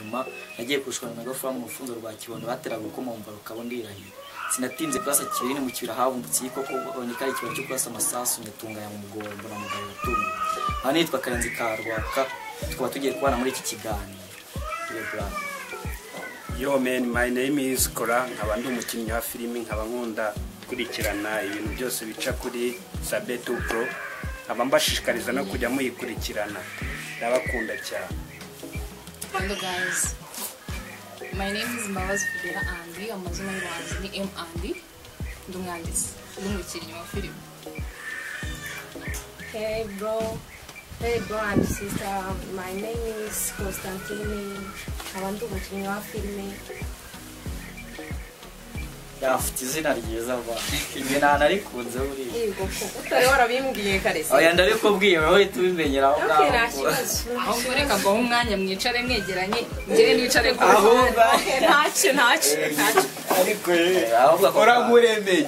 Nyuma nagiye kurushwana na Gafura mu rufunzo rwa Kibondo, bateraga uko mumva rukaba ndirahira. Sinatinze kurasa kibiri mu kibira havumbutse igikoko, babonye ko ari ikibaya cyo kurasa amasasu, nyatunganya mu mugongo mbona mugabo yatunguwe. Aha nitwa Karenzi Karwaka, tukaba tugiye kubana muri iki kiganiro. Yo brother. Yo man, my name is Kora, nkaba ndi umukinnyi wa filimi, nkaba nkunda gukurikirana ibintu byose bica kuri Sabetu Pro, nkaba mbashishikariza no kujya muyikurikirana, ndabakunda cyane. Hello guys, my name is Mbabazi Fidela Andy, amazina y'ubuhanzi ni M Andy, ndi umwanditsi, ndi umukinnyi wa filime. Hey bro and sister, my name is Constantine, nkaba ndi umukinnyi wa filime. Afite izina ryiza ba. Ibyo nta narikunze buriya. Yego ko utari warabimbwiye kare se. Oya, ndabikubwiye wowe uhita ubimenyera aho Okay, nta ngaho. kibazo. Ahubwo reka nguhe umwanya mwicare mwegeranye, njyewe nicare ku Ahubwo Okay, ntacyo ntacyo ntacyo. Ariko ahubwo ako uramuremeye.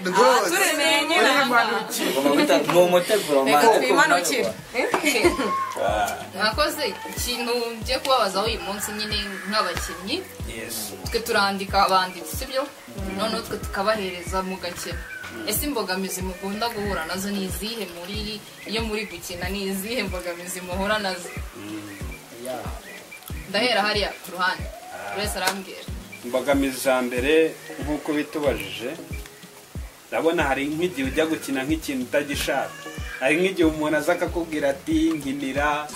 Rwose. Turemeye nyine aha ngaha. Ugomba guhita ni umuteguro Reka man. twimanukire. Mwakoze. Ikintu ngiye kubabazaho uyu munsi nyine nk'abakinnyi, Yes. twe turandika abanditsi, sibyo? Noneho twe tukabahereza mugakina. Ese imbogamizi mukunda guhura nazo ni izihe muri iyo muri gukina? Ni izihe mbogamizi muhura nazo? Yeah. Ndahera hariya ku ruhande, buri wese arambwira. Imbogamizi za mbere, nk'uko bitubajije, ndabona hari nk'igihe ujya gukina nk'ikintu utagishaka. Hari nk'igihe umuntu aza akakubwira ati nkinira,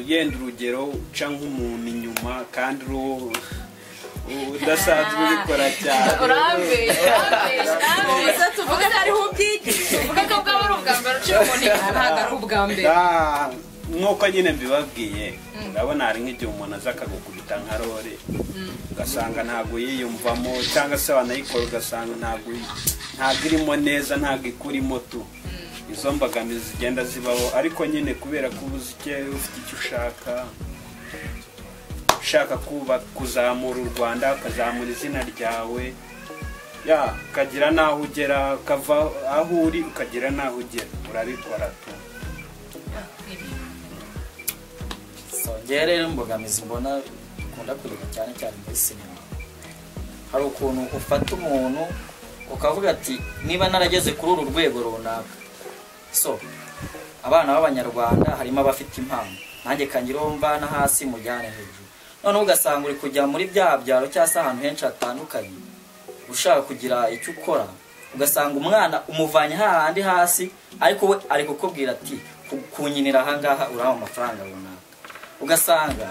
yenda urugero uca nk'umuntu inyuma kandi uri udasanzwe ubikora cyane. Urambeshya, urambeshya, urambeshya. Gusa tuvuge ko ariho ubyigiye. Tuvuge ko bwaba ari ubwa mbere uciye umuntu inyuma? Ntabwo ari ubwa mbere. Ah, nk'uko nyine mbibabwiye, urabona hari nk'igihe umuntu aza akagukubita nka role, ugasanga ntabwo yiyumvamo, cyangwa se wanayikora ugasanga ntabwo irimo neza, ntabwo ikurimo tu. Izo mbogamizi zigenda zibaho, ariko nyine kubera ko uba uzi icyo ufite, icyo ushaka, ushaka kuba kuzamura u Rwanda, ukazamura izina ryawe, ya ukagira n'aho ugera, ukava aho uri ukagera n'aho ugera, urabikora tu. So njyewe rero imbogamizi mbona dukunda kureba cyane cyane muri sinema, hari ukuntu ufata umuntu ukavuga ati niba narageze kuri uru rwego runaka, so abana b'Abanyarwanda harimo abafite impano, nanjye kangira uwo mvana hasi mujyane hejuru. Noneho ugasanga uri kujya muri bya byaro cyangwa se ahantu henshi hatandukanye ushaka kugira icyo ukora, ugasanga umwana umuvanye hahandi hasi, ariko we ari kukubwira ati "Kunyinira ahangaha uraha amafaranga runaka." Ugasanga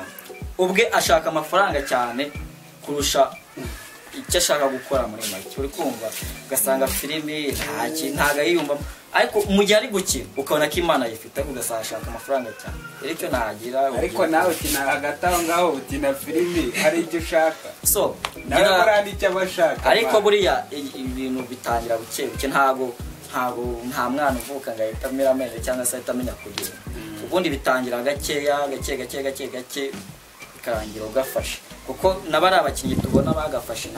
ubwe ashaka amafaranga cyane kurusha icyo ashaka gukora. Muri make, uri kumva, ugasanga filimi ntabwo ayiyumvamo, ariko mu gihe ari gukina ukabona ko Imana ayifite, ariko ugasanga ashaka amafaranga cyane. Rero icyo nagira Ariko nawe ukina hagati aho ngaho, ukina filimi hari icyo ushaka. So Nawe buriya nicyo aba ashaka. Ariko man. buriya ibintu bitangira buke buke. Ntabwo nta mwana uvuka ngo ahite amera amenyo cyangwa se ahite amenya kugenda. Ubundi bitangira gakeya, gake gake gake gake, bikarangira ugafashe, kuko nabo ari abakinnyi tubona bagafashe,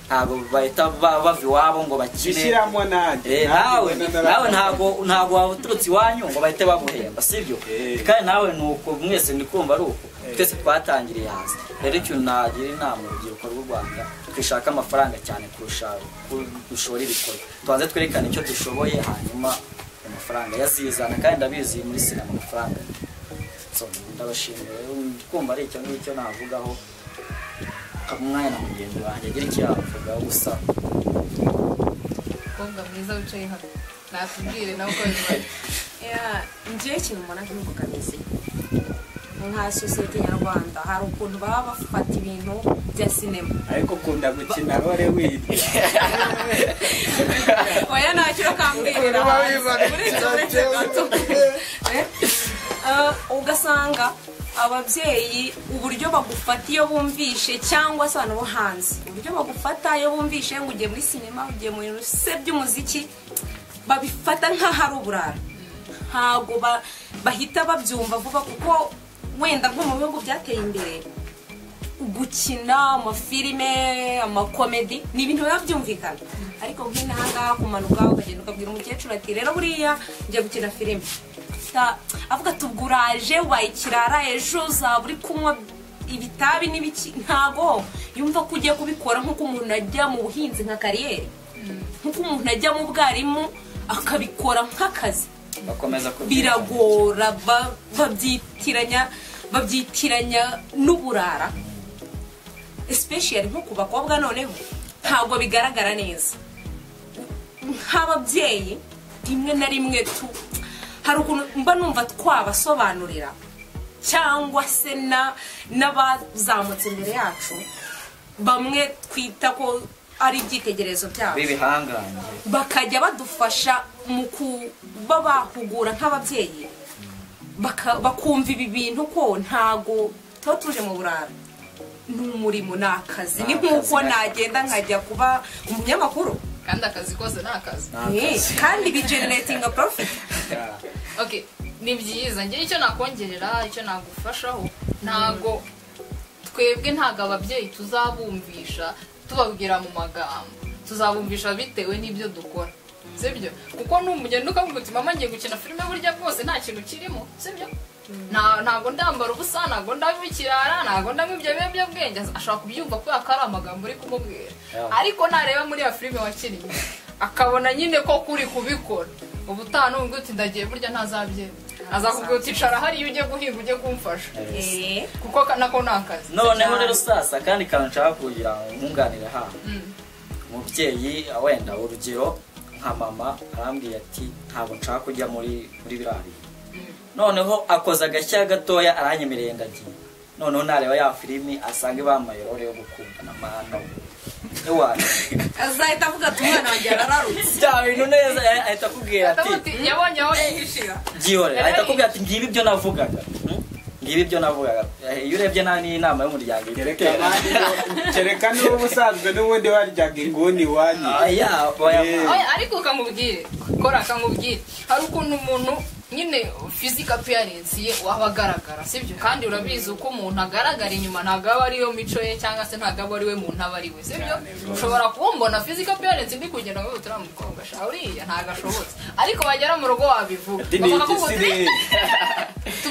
ntabwo bahita bava iwabo ngo bakine. Bishyiramo nanjye. Nawe nawe ntabwo waba uturutse iwanyu ngo bahite baguhemba, sibyo? Kandi nawe ni uko, mwese ndi kumva ari uko. Twese twatangiriye hasi. Rero icyo nagira inama urubyiruko rw'u Rwanda, twishaka amafaranga cyane kurusha dushora ibikorwa. Tubanze twerekane icyo dushoboye, hanyuma amafaranga yazizana, kandi ndabizi muri sinema amafaranga. So ndabashimira rero, ndi kumva ari icyo ngicyo navugaho. Umwanya na mugenzi wanjye agira icyo yavugaho gusa. Umukobwa mwiza wicaye hano natubwire nawe uko bimeze. Yeah, njyewe ikintu mbona nk'imbogamizi, nka sosiyete nyarwanda hari ukuntu baba bafata ibintu bya sinema. Ariko ukunda gukina role wirya. Oya, ntacyo urakambwirira Uba hanze. wibarira. Uretse gato. Ugasanga ababyeyi uburyo bagufata iyo bumvishe, cyangwa se abantu bo hanze uburyo bagufata iyo bumvishe ngo ugiye muri sinema, ugiye mu bintu se by'umuziki, babifata nk'aho ari uburara. Ntabwo bahita babyumva vuba, kuko wenda nko mu bihugu byateye imbere gukina amafilime, amakomedi ni ibintu biba byumvikana, ariko nk'inaha ngaha kumanuka ukagenda ukabwira umukecuru ati rero buriya ngiye gukina filime. ahita avuga ati ubwo uraje ubaye ikirara ejo uzaba uri kunywa ibitabi n'ibiki, ntago yumva ko ugiye kubikora nk'uko umuntu ajya mu buhinzi nka kariyeri, nk'uko umuntu ajya mu bwarimu akabikora nk'akazi. Bakomeza kubyitiranya. Biragora, babyitiranya n'uburara, especially nko ku bakobwa. Noneho ntabwo bigaragara neza nk'ababyeyi, rimwe na rimwe tu hari ukuntu mba numva twabasobanurira, cyangwa se n'abazamutse imbere yacu bamwe twita ko ari ibyitegererezo byabo b'ibihangange, bakajya badufasha mu kuba bahugura nk'ababyeyi, bakumva ibi bintu ko ntago tuba tuje mu burara, ni umurimo, ni akazi, ni nk'uko nagenda nkajya kuba umunyamakuru, kandi akazi kose ni akazi, kandi bigeneratinga profit. Okay, ni byiza. Njye icyo nakongerera, icyo nagufashaho, ntago twebwe ntago ababyeyi tuzabumvisha tubabwira mu magambo, tuzabumvisha bitewe n'ibyo dukora, sibyo? Kuko numugenda ukavuga uti mama ngiye gukina filime, burya bwose nta kintu kirimo, sibyo? Ntago ndambara ubusa, ntago ndaba ikirara, ntago ndanywa ibyo biyobyabwenge, ashobora kubyumva kubera ko ari amagambo uri kumubwira. Ariko nareba muri ya filime wakinnye akabona nyine ko kuri kubikora, ubutaha n'ubwo uti ndagiye burya ntazabyemera, azakubwira uti icara hariya ujye guhinga ujye kumfasha, kuko nako ni akazi. Noneho rero sasa kandi kantu nshaka kugira ngo nkunganire hano, umubyeyi wenda urugero nka mama arambwiye ati ntabwo nshaka kujya muri biriya bintu, noneho akoza agashya gatoya aranyemereye ndagiye, noneho nareba ya filimi asange bambaye role yo gukundana mano, azahita avuga ati umwana wanjye arararutse bya bintu neza, ahita akubwira ati yabonye aho yihishira byihorere, ahita akubwira ati ngibi ibyo navugaga, ngibi ibyo navugaga. Iyo urebye nta n'inama y'umuryango kereka niba ubusanzwe n'ubundi waryaga inguni iwanyu. Ariko ukamubwire kora, akamubwire hari ukuntu umuntu nyine physical appearance ye waba agaragara, sibyo? Kandi urabizi uko umuntu agaragara inyuma ntabwo aba ariyo mico ye, cyangwa se ntabwo aba ari we muntu aba ari we, sibyo? Ushobora kumbona physical appearance ndi kugenda ngo uturiya mukobwa sha uriya ntabwo ashobotse, ariko bagera mu rugo wabivuga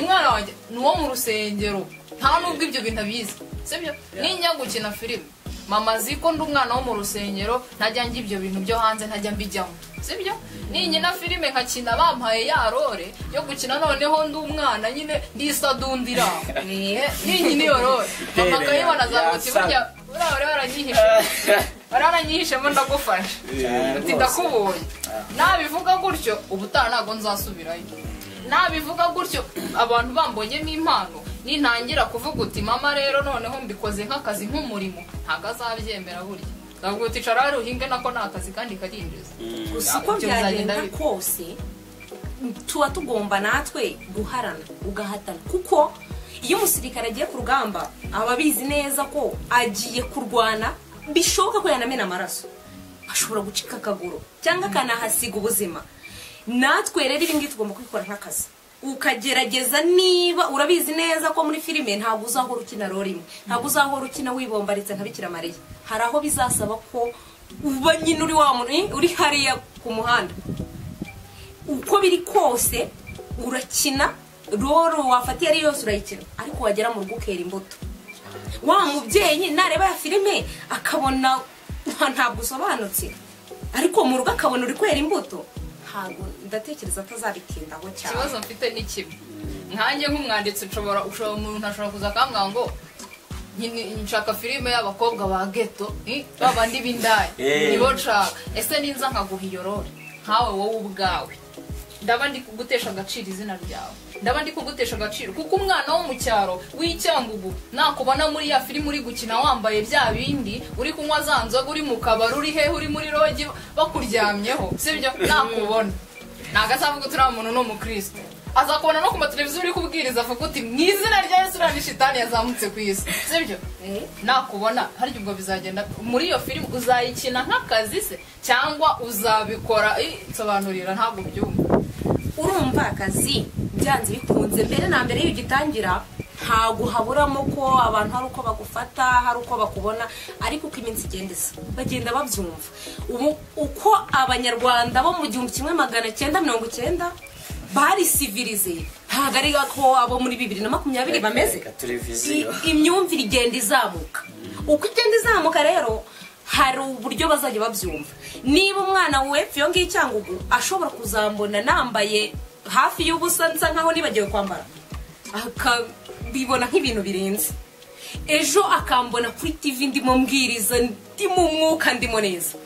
umwana wanjye ni uwo mu rusengero, nta nubwo ibyo bintu abizi, sibyo? Ninjya gukina filime mama azi ko ndi umwana wo mu rusengero, ntajya njya ibyo bintu byo hanze, ntajya mbijyamo, sibyo? Ninkina filime nkakina bampaye ya role yo gukina, noneho ndi umwana nyine ndisadundira, ninkina iyo role mama akayibona azavuga ati burya buriya bari baranyihishemo ndagufasha, uti ndakubonye. Nabivuga gutyo ubutaha ntabwo nzasubirayo, nabivuga gutyo abantu bambonyemo impano, nintangira kuvuga uti mama rero noneho mbikoze nk'akazi nk'umurimo, ntabwo azabyemera burya. Ndavuga uti icara hariya uhinge nako ni akazi kandi karinjiza. Gusa uko byagenda kose tuba tugomba natwe guharana, ugahatana, kuko iyo umusirikare agiye ku rugamba aba abizi neza ko agiye kurwana, bishoboka ko yanamena amaraso, ashobora gucika akaguru cyangwa akanahasiga ubuzima. Natwe rero ibi ngibi tugomba kubikora nk'akazi, ukagerageza. Niba urabizi neza ko muri filime ntabwo uzahora ukina role imwe, ntabwo uzahora ukina wibombaritse nka Bikira Mariya, hari aho bizasaba ko uba nyine uri wa muntu uri hariya ku muhanda. Uko biri kose urakina role wafatiye ari yose urayikina, ariko wagera mu rugo ukera imbuto. Wa mubyeyi nareba ya filime akabona ntabwo usobanutse, ariko mu rugo akabona uri kwera imbuto, ntabwo ndatekereza atazabitindaho cyane. Ikibazo mfite ni kimwe, nkanjye nk'umwanditsi ushobora umuntu ashobora kuza akambwira ngo nshaka filime y'abakobwa ba ghetto, babandi b'indaya nibo nshaka, ese ninza nkaguha iyo role nkawe wowe ubwawe ndaba ndi kugutesha agaciro izina ryawe, ndaba ndi kugutesha agaciro, kuko umwana wo mu cyaro w'icyangugu nakubona muri ya filime uri gukina wambaye bya bindi, uri kunywa za nzoga, uri mu kabari, uri hehe, uri muri rogi bakuryamyeho, sibyo? Nakubona ntabwo azavuga uti uriya muntu ni umukristo, azakubona no ku mateleviziyo uri kubwiriza avuga uti mu izina rya Yesu uriya ni shitani yazamutse ku isi, sibyo? Nakubona harya ubwo bizagenda muri iyo filime uzayikina nk'akazi se cyangwa uzabikora? Nsobanurira ntabwo byumva. Urumva akazi byanze bikunze mbere na mbere iyo ugitangira ntabwo haburamo ko abantu hari uko bagufata, hari uko bakubona, ariko uko iminsi igenda isa bagenda babyumva. Ubu uko abanyarwanda bo mu 1990 Bari civilize, ntabwo ari ko abo muri 2020 bameze. Imyumvire igenda izamuka. Uko igenda izamuka rero hari uburyo bazajya babyumva. Niba umwana wepfo iyo ngiyo Cyangugu ashobora kuzambona nambaye hafi y'ubusa nsa nkaho nibagiwe kwambara, akabibona nk'ibintu birenze. Ejo akambona kuri TV ndimo mbwiriza, ndimo umwuka, ndimo neza.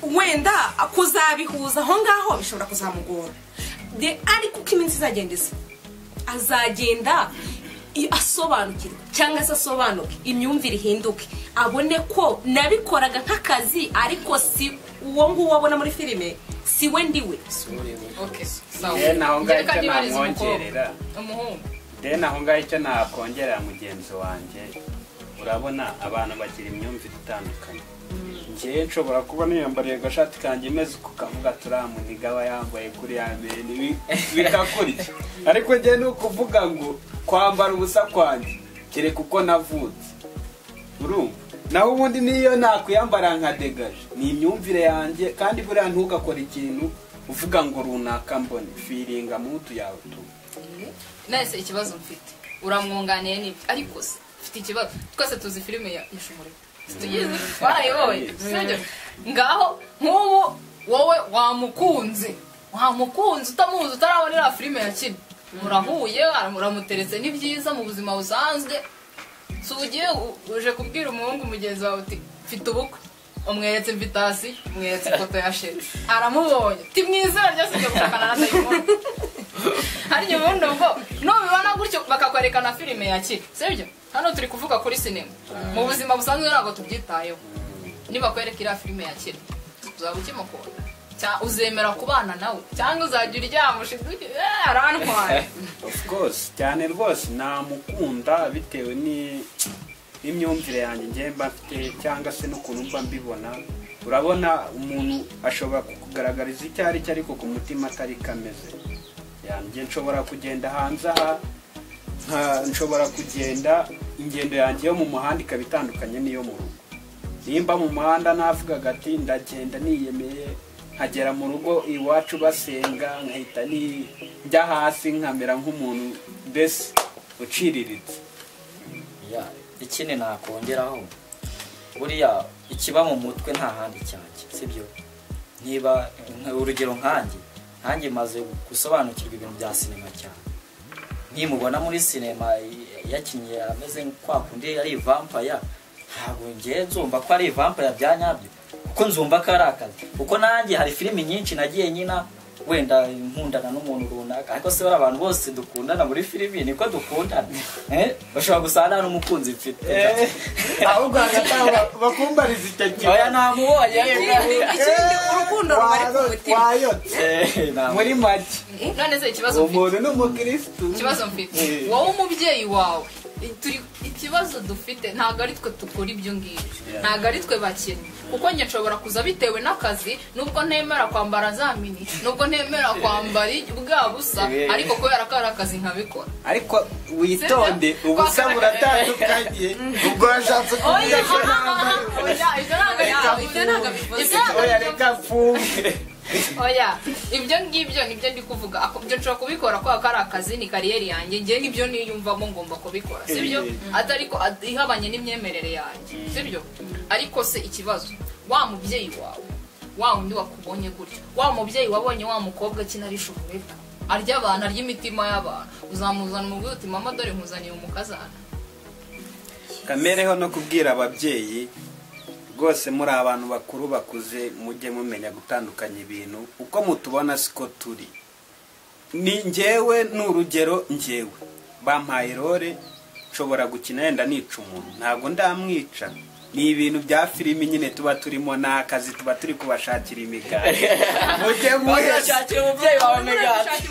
Wenda kuzabihuza aho ngaho bishobora kuzamugora. Ariko uko iminsi izagenda isa, azagenda asobanukirwa cyangwa se asobanuke, imyumvire ihinduke, abone ko nabikoraga nk'akazi, ariko si uwo nguwo abona muri filime, si we ndiwe. Okay, sawa. Then aho ngaho icyo nakongerera mugenzi wanjye, urabona abantu bagira imyumvire itandukanye. Njye nshobora kuba niyambariye agashati kanjye meze uko kavuga turamuniga aba yambaye kuri ya meni bikakurya, ariko njye ni ukuvuga ngo kwambara ubusa kwanjye kereka uko navutse, urumva. Naho ubundi niyo nakwiyambara nka degaje ni imyumvire yanjye. Kandi buriya ntugakora ikintu uvuga ngo runaka mbone firinga mutu yawe tu. Nese ikibazo mfite uramwunganiye n'ibyo, ariko se mfite ikibazo. Twese tuzi filime ya Ishumuriro, tuyizi warayiboye, sibyo? Ngaho nk'ubu wowe wamukunze utamuzi, utarabonera filime ya kino, murahuye, muramuteretse, ni byiza mu buzima busanzwe. Si ugiye uje kubwira umuhungu mugenzi wawe uti mfite ubukwe, umweretse invitasi, umweretse ifoto ya sheri, aramubonye ti mwizera ryose ujya gushakana na dayimoni. Hari ubundi ubwo nubibona gutyo bakakwerekana filime ya kino, sibyo? Hano turi kuvuga kuri sinema, mu buzima busanzwe ntabwo tubyitayeho. Niba kwereka iriya filime ya kino, uzaba ukimukunda, uzemera kubana nawe cyangwa uzajya uryama ushiduke arantwaye? Of course, cyane rwose namukunda bitewe n'imyumvire yanjye njye mba mfite cyangwa se n'ukuntu mba mbibona. Urabona umuntu ashobora kukugaragariza icyo ari cyo ariko ku mutima atari kameze. Yanjye nshobora kugenda hanze aha, nshobora kugenda ingendo yanjye yo mu muhanda ikaba itandukanye n'iyo mu rugo. Nimba mu muhanda navugaga ati ndagenda niyemeye, nkagera mu rugo iwacu basenga nkahita njya hasi nkamera nk'umuntu mbese uciriritse. Ikindi nakongeraho, buriya ikiba mu mutwe nta handi cyanjye, sibyo? Niba urugero nkanjye maze gusobanukirwa ibintu bya sinema cyane, nkimubona muri sinema yakinnye ameze kwa kundi ari vampire, ntabwo ngiye nzumva ko ari vampire bya nyabyo, kuko nzumva ko ari akazi. Kuko nanjye hari filimi nyinshi nagiye nyina wenda nkundana n'umuntu runaka, ariko se bari abantu bose dukundana muri filimi niko dukundana, bashobora gusana n'umukunzi mfite ahubwo hagati bakumbariza icyo kintu. Oya namubonye. Ikindi urukundo rubari ku mutima muri make. None se ikibazo mfite, umuntu ni umukristo, ikibazo mfite wowe umubyeyi wawe, ikibazo dufite ntabwo ari twe dukora ibyo ngibyo, ntabwo ari twe bakinnyi. Kuko njye nshobora kuza bitewe n'akazi, nubwo ntemera kwambara za mini, nubwo ntemera kwambara bwa busa, ariko kubera ko ari akazi nkabikora. Ariko witonde, ubusa buratandukanye. Ubwo washatse kuvuga ko ibyo ntabwo bivuze. Oya reka mfunge. Oya, ibyo ngibyo nibyo ndi kuvuga. Ibyo nshobora kubikora kubera ko ari akazi, ni kariyeri yanjye, njye nibyo niyumvamo ngomba kubikora, sibyo? Atari ko ihabanye n'imyemerere yanjye, sibyo? Ariko se ikibazo, wa mubyeyi wawe, wa wundi wakubonye gutyo, wa mubyeyi wabonye wa mukobwa akina ari shumureta, arya abantu, arya imitima y'abantu, uzamuzana umubwire uti mama dore nkuzaniye umukazana? Kamereho no kubwira ababyeyi rwose, muri abantu bakuru bakuze, mujye mumenya gutandukanya ibintu. Uko mutubona siko turi. Ni njyewe ni urugero, njyewe bampaye role nshobora gukina yenda nica umuntu, ntabwo ndamwica. Ni ibintu bya filimi nyine tuba turimo, ni akazi tuba turi kubashakira imigati. Mujye mushakira umubyeyi wawe imigati.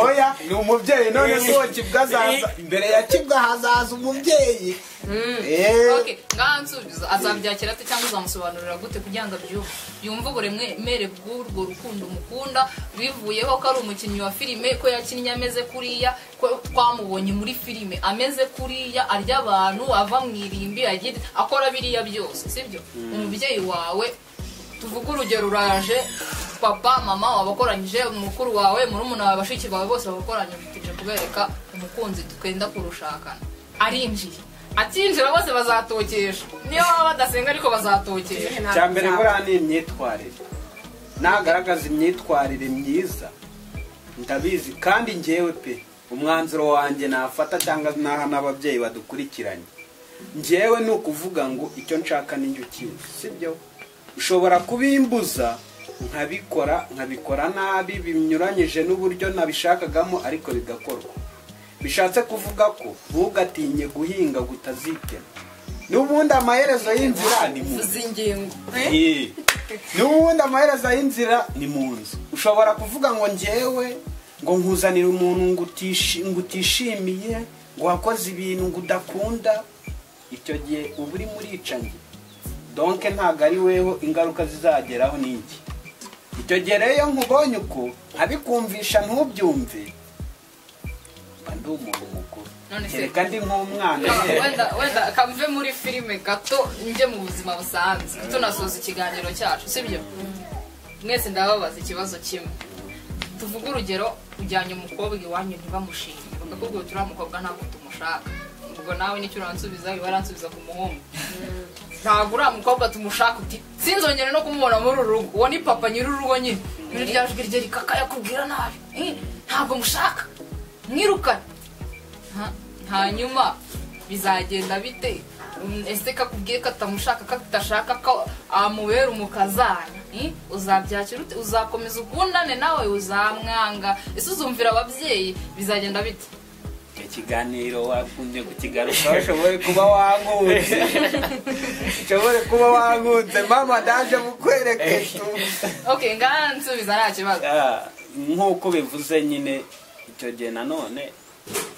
Oya ni umubyeyi, none se uwo Kibwa azaza imbere ya Kibwa hazaza umubyeyi. Okay, ngaha nsubiza, azabyakira ate cyangwa uzamusobanurira gute kugira ngo abyumve, yumve uburemere bw'urwo rukundo mukunda, bivuyeho ko ari umukinnyi wa filime, ko yakinnye ameze kuriya, ko twamubonye muri filime ameze kuriya, arya abantu, ava mu irimbi, agira akora biriya byose, sibyo? Umubyeyi wawe Tuvuge urugero, uraje papa mama wabakoranyije, mukuru wawe, murumuna wawe, bashiki bawe bose babakoranyije, tuje kubereka umukunzi twenda kurushakana. Arinjiye, atinjira bose bazatokesha, niyo baba badasenga ariko bazatokesha. Cya mbere buriya ni imyitwarire, nagaragaza imyitwarire myiza ndabizi, kandi njyewe pe umwanzuro wanjye nafata cyangwa naha n'ababyeyi badukurikiranye, njyewe ni ukuvuga ngo icyo nshaka ni njye ukizi, sibyo? Ushobora kubimbuza nkabikora nabi binyuranyije n'uburyo nabishakagamo, ariko bigakorwa. Bishatse kuvuga ko ntugatinye guhinga gutazitema, n'ubundi amaherezo y'inzira ni mu nzu. N'ubundi amaherezo y'inzira ni mu nzu. Ushobora kuvuga ngo njyewe ngo nkuzanire umuntu ngo utishimiye, ngo wakoze ibintu ngo udakunda, icyo gihe uba uri muricanyi. Donc ntabwo ari weho ingaruka zizageraho n'iki. Icyo gihe rero nkubonye uko nkabikumvisha ntubyumve, mba ndi umuntu mukuru, kereka ndi nk'umwana. Wenda kamve muri filime gato njye mu buzima busanzwe, tunasoza ikiganiro cyacu, sibyo? Mwese ndababaza ikibazo kimwe. Tuvuge urugero, ujyanye umukobwa iwanyu ntibamushime, bakakubwira uti uriya mukobwa ntabwo tumushaka. Ubwo nawe nicyo uransubiza, waransubiza ku muhungu. Ntabwo uriya mukobwa tumushaka, uti sinzongere no kumubona muri uru rugo. Uwo ni papa nyiri urugo nyine, muri rya jwi rye rikakaya kubwira nabi, ntabwo mushaka, mwirukane. Hanyuma bizagenda bite? Ese kakubwiye ko atamushaka, ko atashaka ko amubera umukazana, uzabyakira ute? Uzakomeza ukundane nawe, uzamwanga? Ese uzumvira ababyeyi? Bizagenda bite? Icyo kiganiro wakunze kukigaruka, ushobore kuba wankunze, ushobore kuba wankunze mama, ndaje mukwereke tu. Okay, ngaha nsubiza nta kibazo. Nk'uko bivuze nyine, icyo gihe nanone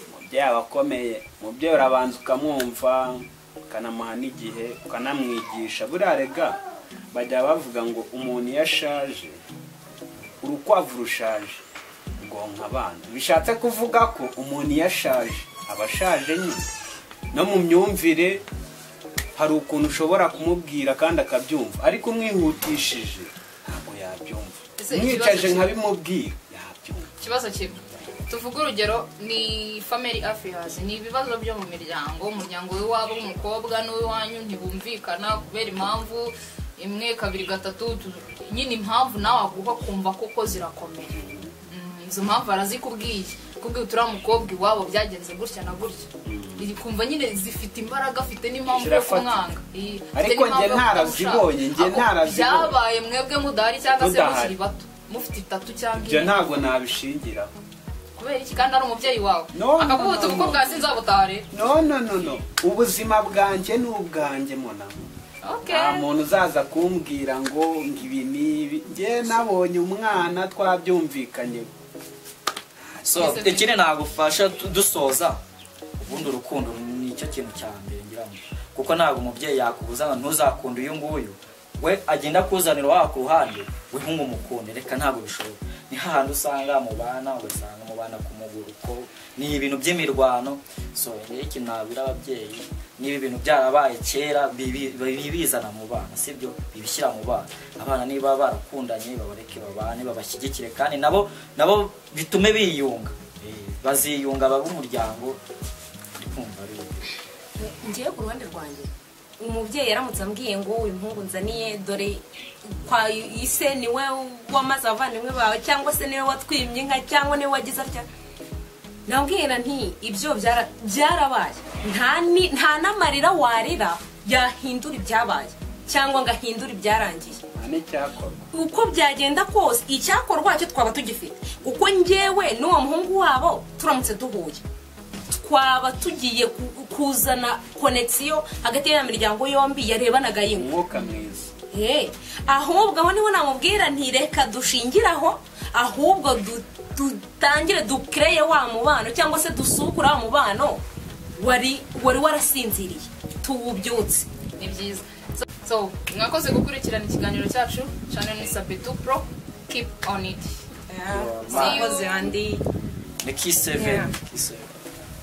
umubyeyi aba akomeye. Umubyeyi urabanza ukamwumva, ukanamuha n'igihe, ukanamwigisha. Buriya rega bajya bavuga ngo umuntu iyo ashaje, urukwavu rushaje rwonka abana. Bishatse kuvuga ko umuntu iyo ashaje aba ashaje nyine. No mu myumvire hari ukuntu ushobora kumubwira kandi akabyumva, ariko umwihutishije ntabwo yabyumva. Umwicaje nkabimubwira yabyumva. Ikibazo kimwe, tuvuge urugero ni family affairs, ni ibibazo byo mu miryango, umuryango w'iwabo w'umukobwa n'uw'iwanyu ntibumvikana kubera impamvu imwe, kabiri, gatatu, nyine impamvu nawe aguha kumva koko zirakomeye. Izo mpamvu arazikubwiye, kubwiye uti uriya mukobwa iwabo byagenze gutya na gutya, kumva nyine zifite imbaraga, afite n'impamvu yo kumwanga. Ariko njye ntarazibonye, njye ntarazibonye. Byabaye mwebwe mudahari cyangwa se mukiri bato, mufite itatu cyangwa ine. Ibyo ntabwo nabishingiraho. Kubera iki kandi ari umubyeyi wawe? Akakuvuga uti ubukwe bwa sinzabutaha rero. No no no no, ubuzima bwanjye ni ubwanjye mona. Nta muntu uzaza kumbwira ngo ibi n'ibi, njye nabonye umwana twabyumvikanye. So ikindi nagufasha dusoza, ubundi urukundo nicyo kintu cya mbere ngira ngo, kuko ntabwo umubyeyi yakubuza ngo ntuzakunde uyu nguyu, we agenda kuzanira wa ku ruhande, we nk'umukunde, reka ntabwo bishoboka. Ni hahandi usanga mubana, ugasanga mubana ku muguruko, ni ibintu by'imirwano. So rero ikintu nabwira ababyeyi, niba ibintu byarabaye kera bibizana mu bana, sibyo? Bibishyira mu bana. Abana niba barakundanye babareke babane, babashyigikire, kandi nabo bitume biyunga, baziyunga babe umuryango. Ndi kumva ari ngiye ku ruhande rwanjye, umubyeyi yaramutse ambwiye ngo uyu muhungu nzaniye dore kwa ise niwe wamaze abavandimwe bawe, cyangwa se niwe watwimye inka, cyangwa niwe wagize atya, nabwira nti ibyo byarabaye, nta n'amarira warira yahindura ibyabaye cyangwa ngo ahindure ibyarangiye. Uko byagenda kose icyakorwa cyo twaba tugifite, kuko njyewe n'uwo muhungu wabo turamutse duhuye twaba tugiye kuzana connection hagati ya miryango yombi yarebanaga yimwe. Umwuka mwiza. Ahubwo aho niho namubwira nti reka dushingiraho, ahubwo dutangire dukreye wa mubano cyangwa se dusukura wa mubano wari warasinziriye, tuwubyutse. Ni byiza. So mwakoze gukurikirana ikiganiro cyacu, channel ni Sabetu Pro, keep on it. Mwakoze andi ni K7.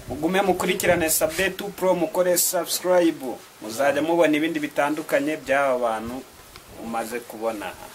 Mugume mukurikirane Sabetu Pro, mukore subscribe, muzajya mubona ibindi bitandukanye by'aba bantu. umaze kubona aha.